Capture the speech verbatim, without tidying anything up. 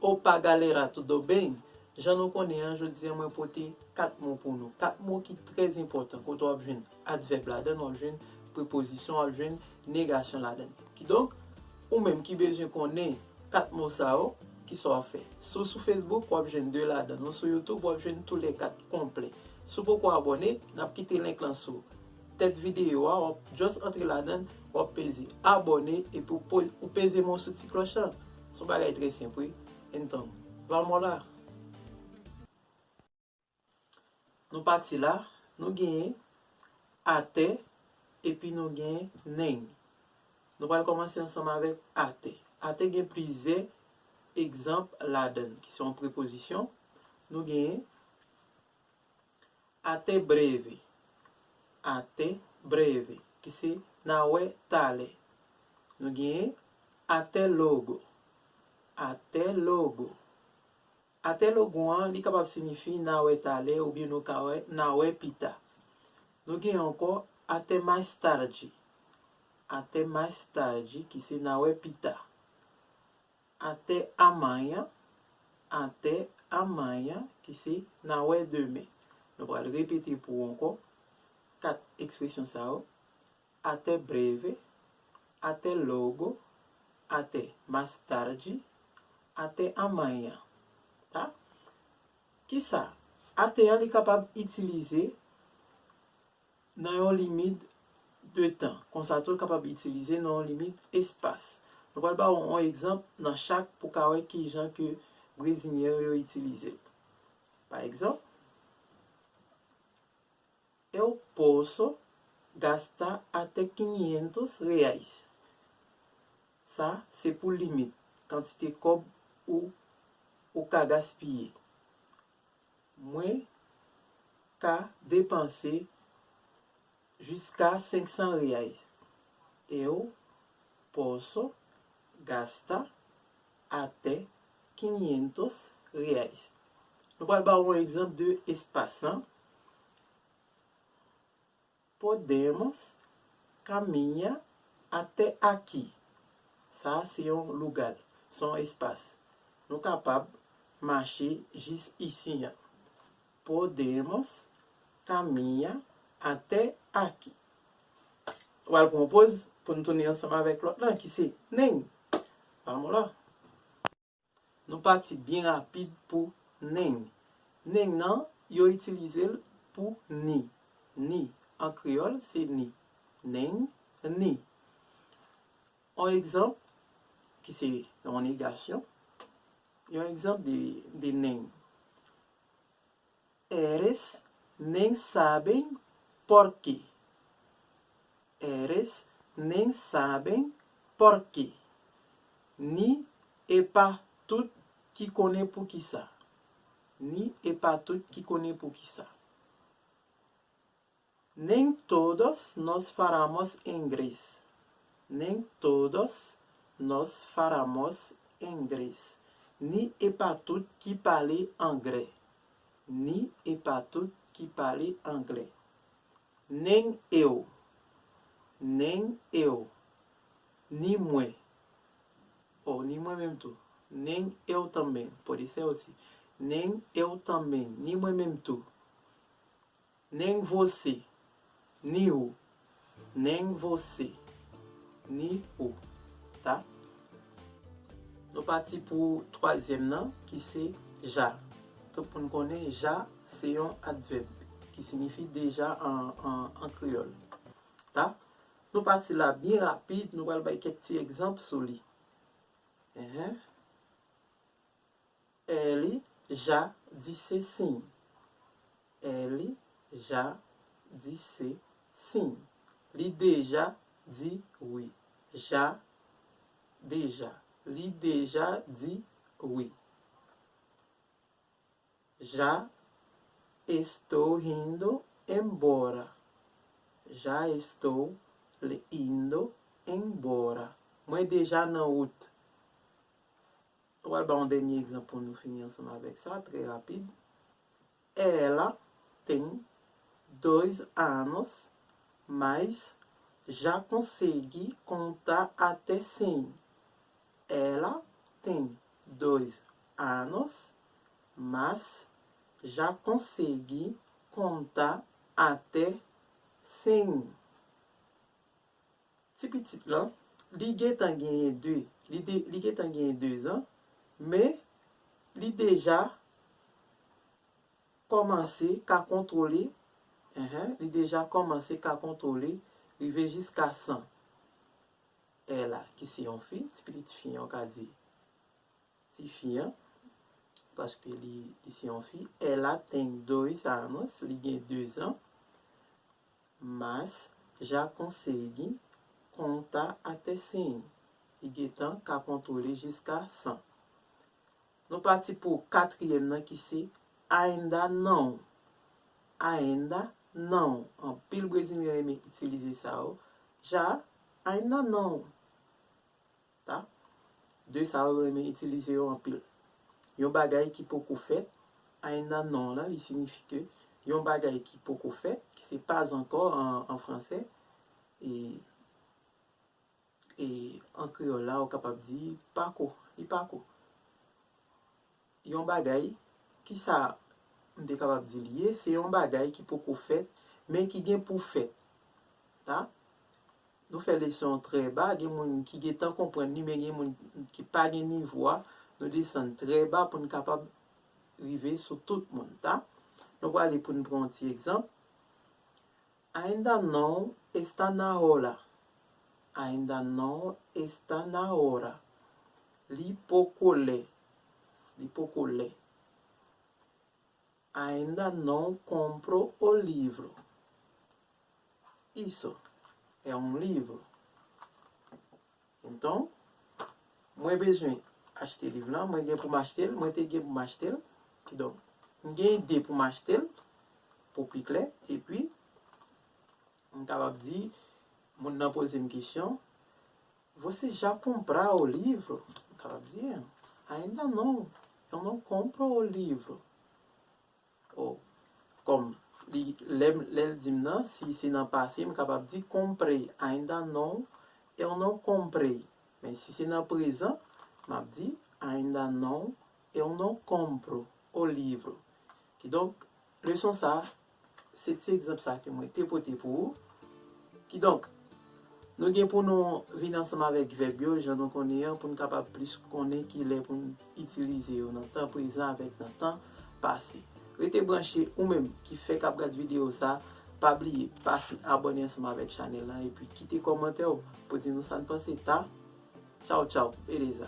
Opa, galera, tudo bem? Jan nou konnen an, jodi a mwen pote kat mo pou nou. Kat mo ki trè enpòtan. Kote w ap jwenn advèb ladan, w ap jwenn prepozisyon, w ap jwenn negasyon ladan. Kidonk, ou menm ki bezwen konnen kat mo sa yo, kisa w ap fè? Si w sou Facebook, w ap jwenn de ladan. Ou sou YouTube, w ap jwenn tou lè kat konplè. Si w poko abòne, n ap kite link lan sou tèt videyo a, w ap just antre ladan, w ap peze abòne, epi w po-, ou peze men w sou ti klòch lan. Se yon bagay trè senp, wi. Enton, vamos lá. Nou pati la, nou genyen atè, epi nou genyen nen. Nou pral kòmanse ansanm avèk atè. Atè gen plizyè egzanp ladan l, ki se yon prepozisyon. Nou genyen até breve. Até breve, ki se n a wè talè. Nou genyen até logo. Até logo. Até logo an, li kapab siyifi n a wè talè oubyen nou ka wè n a wè pita. Nou genyen ankò até mais tarde. Até mais tarde, ki se n a wè pita. Até amanhã, até amanhã, ki se n a wè demen. Nou pral repete pou ou ankò kat ekspresyon sa yo. Até breve, até logo, até mais tarde, até amanhã. Ta? Kisa? Até an li kapab itilize nan yon limit de tan. Konsa tou, l kapab itilize nan yon limit espas. Nou pral ba w yon egzanp nan chak pou w ka wè kijan ke brezilyen yo itilize l. Pa egzanp, eu posso gastar até quinhentos reais. Sa, se pou limit, kantite kòb ou, ou ka gaspiye. Mwen ka depanse jiska senk san reais. Eu posso gastar até quinhentos reais. Nou pral ba w yon egzanp de espas lan. Podemos caminhar até aqui. Sa, se yon lugar, se yon espas. Nou kapab mache jis isi an. Podemos caminhar até aqui. Ou al pran poz pou n tounen ansanm avèk lòt lan, ki se nen. Vamos lá. Nou pati byen rapid pou nen. Nen nan, yo itilize l pou ni. Ni, an kreyòl, se ni. Nen, ni. Yon egzanp, ki se yon negasyon. Yon egzanp de, de nen. Eles nem sabem porquê. Eles nem sabem porquê. Ni e pa tout ki konnen poukisa. Ni e pa tout ki konnen poukisa. Nem todos nós falamos inglês. Nem todos nós falamos inglês. Ni e pa tout ki pale anglè. Ni e pa tout ki pale anglè. Nem eu. Nem eu. Ni mwen. Oh, ni mwen menm tou. Nem eu também. Pode ser aussi. Nem eu também. Ni mwen menm tou. Nem você. Ni ou. Nem você. Ni ou. Ta? Nou pati pou twazyèm nan, ki se já. Tout moun konnen já se yon advèb ki siyifi deja an, an, an kreyòl. Ta? Nou pati la byen rapid, nou pral bay kèk ti egzanp sou li. Enhen. Ele já disse sim. Ele já disse sim. Li deja di wi. Já, deja. Li deja di wi. Já estou indo embora. Já estou indo embora. Mwen deja nan wout. Nou pral ba yon dènye egzanp pou nou fini ansanm avèk sa, trè rapid. Ela tem dois anos, mas já consegue contar até cem. Ela tem dois anos, mas já consegui contar até cem. Ti pitit lan, li gentan genyen de, li de, li gentan genyen de zan, men li deja kòmanse ka kontwole, enhen, li deja kòmanse ka kontwole, rive jiska san. Ela, ki se yon fi, ti pitit fi an, ou ka di ti fi an, paske li, li se yon fi. Ela tem dois anos, li gen de zan. Mas já consegue contar até cem. Li gentan ka kontwole jiska san. Nou pati pou katriyèm nan ki se ainda não. Ainda não. Anpil Brezilyen renmen itilize sa yo. Já, ainda não. Ta? De sa yo renmen itilize yo anpil. Yon bagay ki poko fèt, ainda não lan, li siyifi ke yon bagay ki poko fèt, ki se pas encore an, an fransè, e, e an kreyòl la, ou kapab di pako, li pako. Yon bagay, kisa m te kapab di li ye, se yon bagay ki poko fèt, men ki gen pou fèt. Ta? Nou fè leson an trè ba, gen moun ki gentan konprann li, men gen moun ki pa gen nivo a, nou desann trè ba pou n kapab rive sou tout moun, ta? Nou prale pou n pran yon ti egzanp. Ainda não está na hora. Ainda não está na hora. Li poko lè. Li poko lè. Ainda não compro o livro. Isso é um livro. Então, mwen bezwen achte liv lan, mwen gen pou m achte l, mwen te gen pou m achte l. Kidonk, m gen ide pou m achte l, pou pi klè, epi, m kapab di, moun nan poze m kesyon, Você já comprou o livro? M kapab di, ainda não, eu não compro o livro. Ou, kòm li, lè, lè l di m nan, si se nan pase, m kapab di comprei, ainda não, eu não comprei. Men si se nan prezan, m ap di, ainda não, eu não compro o livro. Kidonk, leson sa, se ti egzanp sa ke mwen te pote pou ou. Kidonk, nou gen pou nou vin ansanm avèk vèb yo, jan nou konnen an, pou n kapab plis konnen ki lè pou n itilize yo nan tan prezan avèk nan tan pase. Rete branche ou menm ki fèk ap gad videyo sa, pa bliye pase abòne ansanm avèk chanèl la epi kite kòmantè w pou di nou sa n panse ta. Tchaw, tchaw, beleza.